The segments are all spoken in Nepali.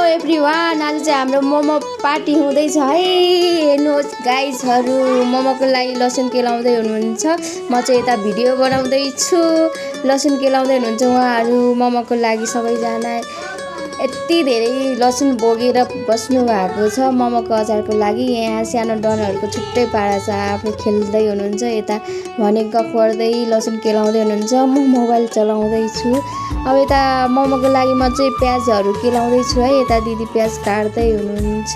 एभ्रिवान, आज चाहिँ हाम्रो मोमो पार्टी हुँदैछ है। हेर्नुहोस् गाइजहरू, मोमोको लागि लसुन केलाउँदै हुनुहुन्छ। म चाहिँ यता भिडियो बनाउँदैछु। लसुन केलाउँदै हुनुहुन्छ उहाँहरू मोमोको लागि। सबैजना यति धेरै लसुन बोकेर बस्नु भएको छ मोमोको अचारको लागि। यहाँ सानो डनहरूको छुट्टै पारा छ, आफू खेल्दै हुनुहुन्छ, यता भनेको गफ गर्दै लसुन केलाउँदै हुनुहुन्छ। म मोबाइल चलाउँदैछु। अब यता मोमोको लागि म चाहिँ प्याजहरू केलाउँदैछु है। यता दिदी प्याज काट्दै हुनुहुन्छ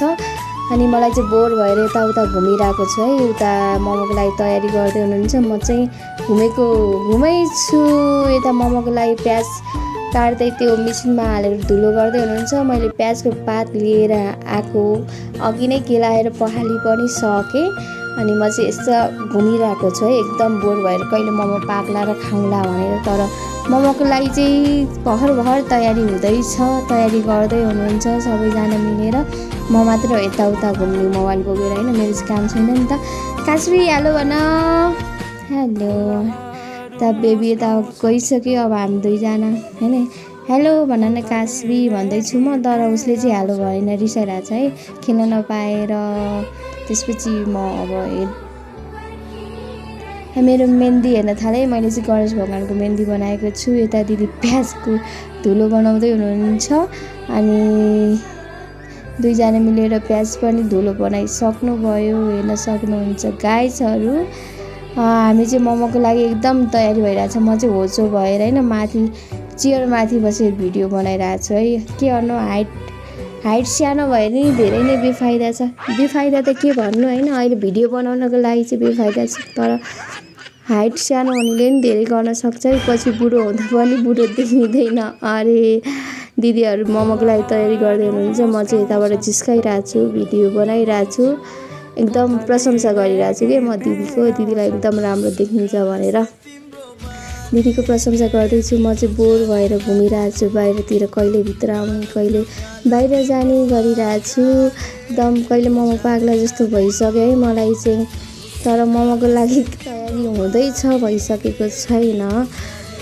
अनि मलाई चाहिँ बोर भएर यताउता घुमिरहेको छु है। उता मोमोको लागि तयारी गर्दै हुनुहुन्छ, म चाहिँ घुमै छु। यता मोमोको लागि प्याज काट्दै त्यो मिसिनमा हालेर धुलो गर्दै हुनुहुन्छ। मैले प्याजको पात लिएर आएको अघि नै केलाएर पखाली पनि सकेँ अनि म चाहिँ यस्तो घुमिरहेको छु है, एकदम बोर भएर कहिले मोमो पाक्ला र खाउँला भनेर। तर मोमोको लागि चाहिँ भर्खर तयारी हुँदैछ, तयारी गर्दै हुनुहुन्छ सबैजना मिलेर। म मात्र यताउता घुम्ने मोबाइल बोकेर होइन, मेरो चाहिँ काम छैन नि त। कास्वी हेलो भन। हेलो त बेबी यता गइसक्यो, अब हामी दुईजना होइन। हेलो भन न कास्वी भन्दैछु म, तर उसले चाहिँ हेलो भएन, रिसाइरहेको छ है खेल्न नपाएर। त्यसपछि म अब मेरो मेहन्दी हेर्न थालेँ। मैले चाहिँ गणेश भगवानको मेहन्दी बनाएको छु। यता दिदी प्याजको धुलो बनाउँदै हुनुहुन्छ अनि दुईजना मिलेर प्याज पनि धुलो बनाइसक्नुभयो, हेर्न सक्नुहुन्छ गाइजहरू। हामी चाहिँ मोमोको लागि एकदम तयारी भइरहेछ। म चाहिँ होचो भएर होइन माथि चेयर माथि बसेर भिडियो बनाइरहेको छु है। के गर्नु, हाइट सानो भए नि धेरै नै बेफाइदा छ। बेफाइदा त के भन्नु होइन, अहिले भिडियो बनाउनको लागि चाहिँ बेफाइदा छ, तर हाइट सानो हुनेले पनि धेरै गर्न सक्छ है। पछि बुढो हुँदा पनि बुढो देखिँदैन। अरे दिदीहरू मोमोको लागि तयारी गर्दै हुनुहुन्छ, म चाहिँ यताबाट जिस्काइरहेको छु, भिडियो बनाइरहेको छु, एकदम प्रशंसा गरिरहेको छु कि म दिदीलाई एकदम राम्रो देखिन्छ भनेर दिदीको प्रशंसा गर्दैछु। म चाहिँ बोर भएर घुमिरहेको छु बाहिरतिर, कहिले भित्र आउने कहिले बाहिर जाने गरिरहेको छु। एकदम कहिले मोमो पाक्ला जस्तो भइसक्यो है मलाई चाहिँ। तर मोमोको लागि तयारी हुँदैछ, भइसकेको छैन।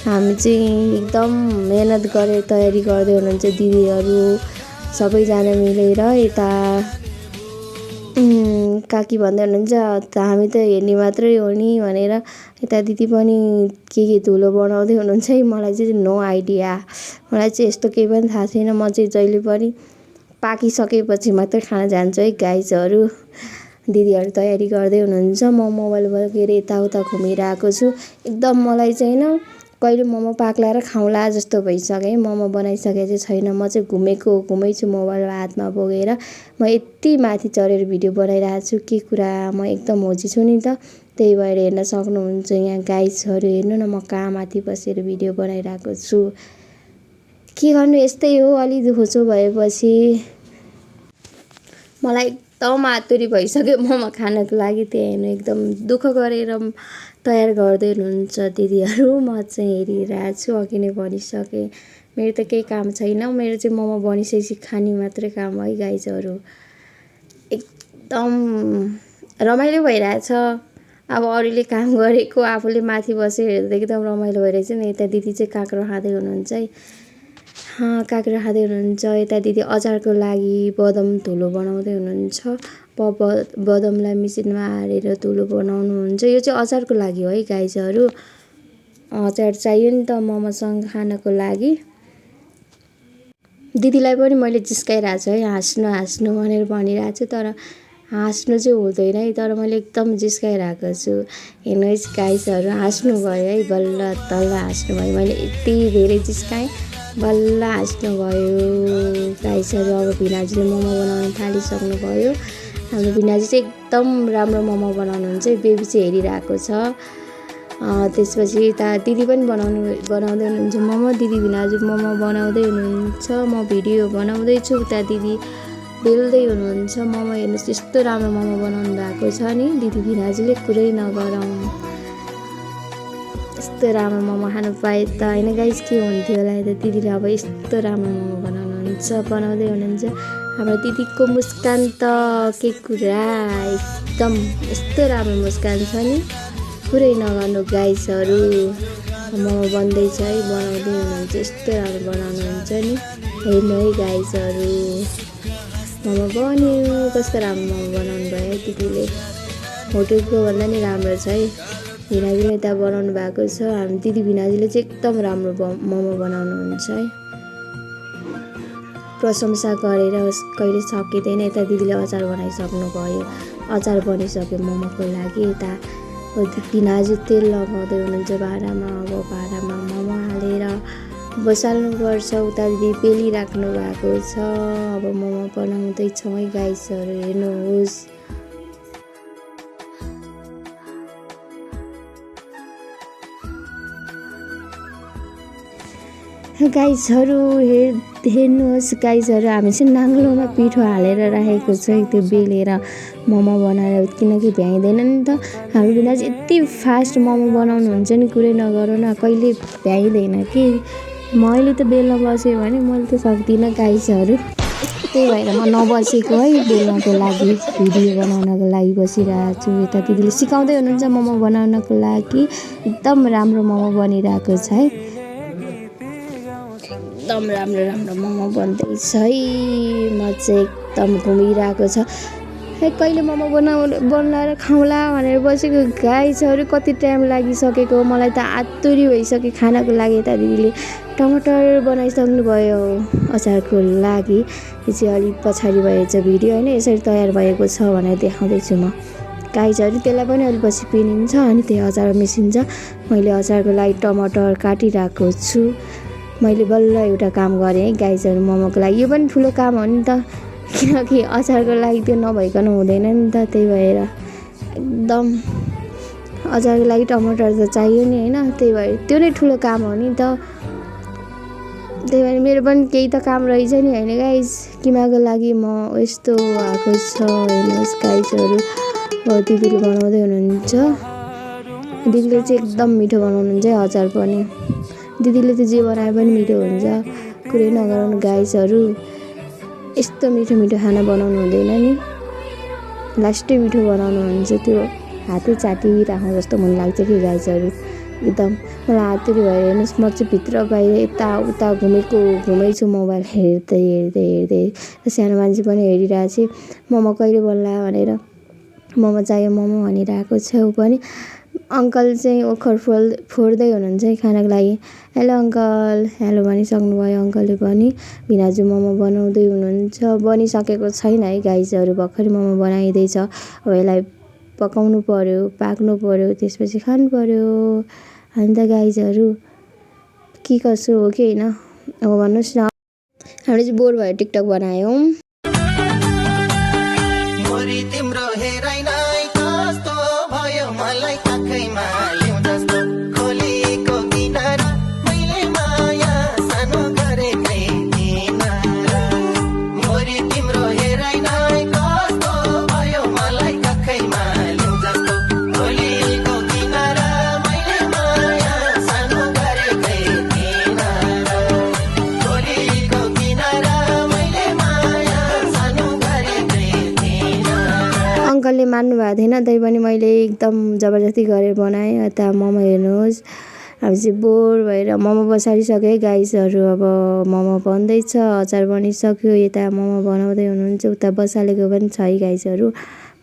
हामी चाहिँ एकदम मेहनत गरेर तयारी गर्दै हुनुहुन्छ दिदीहरू सबैजना मिलेर। यता काकी भन्दै हुनुहुन्छ हामी त हेर्ने मात्रै हो नि भनेर। यता दिदी पनि के धुलो बनाउँदै हुनुहुन्छ है। मलाई चाहिँ नो आइडिया, मलाई चाहिँ यस्तो केही पनि थाहा छैन। म चाहिँ जहिले पनि पाकिसकेपछि मात्रै खान जान्छु है गाइजहरू। दिदीहरू तयारी गर्दै हुनुहुन्छ, म मोबाइल बोकेर यताउता घुमिरहेको छु। एकदम मलाई चाहिँ होइन कहिले मोमो पाक्ला र खाउँला जस्तो भइसक्यो है। मोमो बनाइसकेको चाहिँ छैन, म चाहिँ घुमै छु मोबाइल हातमा बोकेर। म यति माथि चढेर भिडियो बनाइरहेको छु, के कुरा म एकदम होची छु नि त। त्यही भएर हेर्न सक्नुहुन्छ यहाँ गाइजहरू, हेर्नु न म कहाँ माथि बसेर भिडियो बनाइरहेको छु। के गर्नु, यस्तै हो, अलि होचो भएपछि मलाई एकदम आतुरी भइसक्यो मोमो खानको लागि। त्यही हेर्नु एकदम दुःख गरेर तयार गर्दै हुनुहुन्छ दिदीहरू। म चाहिँ हेरिरहेको छु, अघि नै भनिसकेँ मेरो त केही काम छैन। मेरो चाहिँ मोमो बनिसकेपछि खाने मात्रै काम है गाइजहरू। एकदम रमाइलो भइरहेछ। अब अरूले काम गरेको आफूले माथि बसेर हेर्दा एकदम रमाइलो भइरहेछ नि। यता दिदी चाहिँ काँक्रो खाँदै हुनुहुन्छ है, काँक्रो खाँदै हुनुहुन्छ। यता दिदी अचारको लागि बदम धुलो बनाउँदै हुनुहुन्छ। बदमलाई मिसिनमा हालेर धुलो बनाउनुहुन्छ। यो चाहिँ अचारको लागि हो है गाइजहरू। अचार चाहियो नि त मोमोसँग खानको लागि। दिदीलाई पनि मैले जिस्काइरहेको छु है, हाँस्नु भनेर भनिरहेको छु, तर हाँस्नु चाहिँ हुँदैन है। तर मैले एकदम जिस्काइरहेको छु। हेर्नुहोस् गाइजहरू, हाँस्नु भयो है, बल्ल तल्ल हाँस्नु भयो। मैले यति धेरै जिस्काएँ, बल्ल हाँस्नु भयो गाइजहरू। अब भिनाजुले मोमो बनाउन थालिसक्नु भयो। हाम्रो भिनाजु चाहिँ एकदम राम्रो मोमो बनाउनुहुन्छ है, बेबी चाहिँ हेरिरहेको छ। त्यसपछि यता दिदी पनि बनाउँदै हुनुहुन्छ मोमो। दिदी भिनाजु मोमो बनाउँदै हुनुहुन्छ, म भिडियो बनाउँदैछु, उता दिदी बेल्दै हुनुहुन्छ मोमो। हेर्नुहोस् यस्तो राम्रो मोमो बनाउनु भएको छ नि दिदी भिनाजुले, कुरै नगरौँ। यस्तो राम्रो मोमो खानु पाए त होइन गाइस, के हुन्थ्यो होला। यता दिदीले अब यस्तो राम्रो मोमो बनाउँदै हुनुहुन्छ। हाम्रो दिदीको मुस्कान त के कुरा, एकदम यस्तो राम्रो मुस्कान छ नि, कुरै नगर्नु गाइसहरू। मोमो बन्दैछ है, बनाउँदै हुनुहुन्छ, यस्तो राम्रो बनाउनुहुन्छ नि। हेर्नु है गाइजहरू मोमो बन्यो। कस्तो राम्रो मोमो बनाउनु भयो है दिदीले। होटेलको भन्दा नि राम्रो छ है। भिनाजीले त्यहाँ बनाउनु भएको छ। हामी दिदी भिनाजीले चाहिँ एकदम राम्रो मोमो बनाउनुहुन्छ है। प्रशंसा गरेर कहिले सकिँदैन। यता दिदीले अचार बनाइसक्नु भयो। अचार बनिसक्यो मोमोको लागि। यता भिनाजी तेल लगाउँदै हुनुहुन्छ भाँडामा। अब भाँडामा मोमो हालेर बसाल्नुपर्छ। उता दिदी पेलिराख्नु भएको छ। अब मोमो बनाउँदैछौँ है गाइसहरू हेर्नुहोस्। गाइसहरू हेर्नुहोस् गाइसहरू हामी चाहिँ नाङ्लोमा पिठो हालेर राखेको छ त्यो बेलेर मोमो बनाएर किनकि भ्याइँदैन नि त। हाम्रो बिना चाहिँ यति फास्ट मोमो बनाउनुहुन्छ नि कुरै नगरौँ न। कहिले भ्याइँदैन कि मैले त बेल्न बसेँ भने मैले त सक्दिनँ गाइसहरू। त्यही भएर म नबसेको है बेल्नको लागि भिडियो बनाउनको लागि बसिरहेको छु। यता दिदीले सिकाउँदै हुनुहुन्छ मोमो बनाउनको लागि। एकदम राम्रो मोमो बनिरहेको छ है। एकदम राम्रो मोमो बन्दैछ है। म चाहिँ एकदम घुमिरहेको छ है। कहिले मोमो बनाएर खाउँला भनेर बसेको गाइसहरू। कति टाइम लागिसकेको मलाई त आतुरी भइसक्यो खानाको लागि। यता दिदीले टमाटर बनाइसक्नु भयो अचारको लागि। यो चाहिँ अलिक पछाडि भएछ भिडियो होइन। यसरी तयार भएको छ भनेर देखाउँदैछु म गाइसहरू। त्यसलाई पनि अलिपछि पिनिन्छ अनि त्यही अचार मिसिन्छ। मैले अचारको लागि टमाटर काटिरहेको छु। मैले बल्ल एउटा काम गरेँ है गाइसहरू मोमोको लागि। यो पनि ठुलो काम हो नि त किनकि अचारको लागि त्यो नभइकन हुँदैन नि त। त्यही भएर एकदम अचारको लागि टमाटर त चाहियो नि होइन। त्यही भएर त्यो नै ठुलो काम हो नि त। त्यही भएर मेरो पनि केही त काम रहेछ नि होइन गाइस। किमाको लागि म यस्तो भएको छ हेर्नुहोस् गाइसहरू। दिदीले बनाउँदै हुनुहुन्छ। दिदीले चाहिँ एकदम मिठो बनाउनुहुन्छ है अचार पनि। दिदीले त जे बनाए पनि मिठो हुन्छ कुरै नगराउनु गाइसहरू। यस्तो मिठो खाना बनाउनु हुँदैन नि। लास्टै मिठो बनाउनुहुन्छ त्यो हातै चाटिराख्नु जस्तो मन लाग्छ कि गाइसहरू। एकदम मलाई आतुरी भयो हेर्नुहोस्। म चाहिँ भित्र बाहिर यताउता घुमेछु मोबाइल हेर्दै। सानो मान्छे पनि हेरिरहेको छु मोमो कहिले बन्ला भनेर। मोमो चाहियो मोमो भनिरहेको छ ऊ पनि। अङ्कल चाहिँ ओखर फोड्दै हुनुहुन्छ है खानाको लागि। हेलो अङ्कल हेलो भनिसक्नु भयो अङ्कलले पनि। भिनाजु मोमो बनाउँदै हुनुहुन्छ। बनिसकेको छैन है गाइसहरू। भर्खरै मोमो बनाइँदैछ। अब यसलाई पकाउनु पर्यो पाक्नु पर्यो त्यसपछि खानु पर्यो। अनि त गाइसहरू के कसो हो कि होइन अब भन्नुहोस् न। हामीले चाहिँ बोर भयो टिकटक बनायौँ। अङ्कलले मान्नु भएको थिएन त्यही पनि मैले एकदम जबरजस्ती गरेर बनाएँ। यता मोमो हेर्नुहोस्। हामी चाहिँ बोर भएर मोमो बसालिसक्यो गाइसहरू। अब मोमो बन्दैछ अचार बनिसक्यो। यता मोमो बनाउँदै हुनुहुन्छ। उता बसालेको पनि छ है गाइसहरू।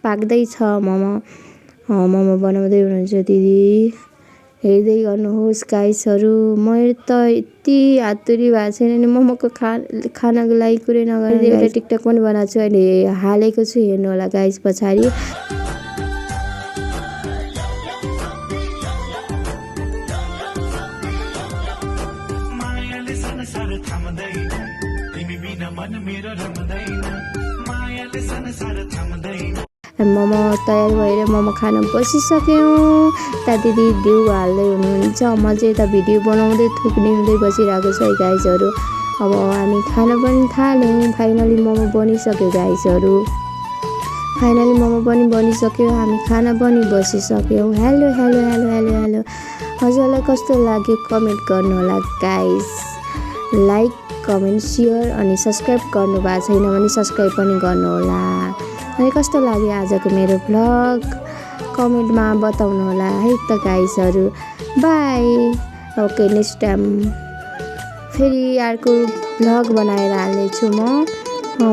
पाक्दैछ मोमो बनाउँदै हुनुहुन्छ दिदी। हेर्दै गर्नुहोस् गाइसहरू। मैले त यति आतुरी भएको छैन नि मोमोको खानाको लागि कुरै नगरेर एउटा टिकटक पनि बनाएको छु अहिले हालेको छु हेर्नु होला गाइस पछाडि। मोमो तयार भएर मोमो खान बसिसक्यौँ। यता दिदी दिउ हाल्दै हुनुहुन्छ। म चाहिँ यता भिडियो बनाउँदै थुक्निँदै बसिरहेको छु है गाइसहरू। अब हामी खाना पनि थाल्यौँ। फाइनली मोमो बनिसक्यो गाइसहरू। फाइनली मोमो पनि बनिसक्यो। हामी खाना पनि बसिसक्यौँ। हेलो हजुरलाई कस्तो लाग्यो कमेन्ट गर्नु होला गाइस। लाइक कमेन्ट सेयर अनि सब्सक्राइब गर्नु भएको छैन भने सब्सक्राइब पनि गर्नु होला। अनि कस्तो लाग्यो आजको मेरो भ्लग कमेन्टमा बताउनु होला है त गाइसहरू। बाई। ओके नेक्स्ट टाइम फेरि अर्को भ्लग बनाएर हाल्नेछु म।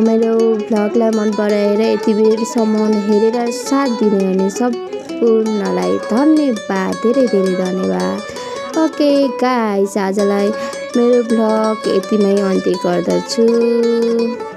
मेरो भ्लगलाई मन पराएर यति बेरसम्म हेरेर साथ दिने हुने सम्पूर्णलाई धन्यवाद, धेरै धेरै धन्यवाद। ओके गाइस, आजलाई मेरो भ्लग यतिमै अन्त्य गर्दछु।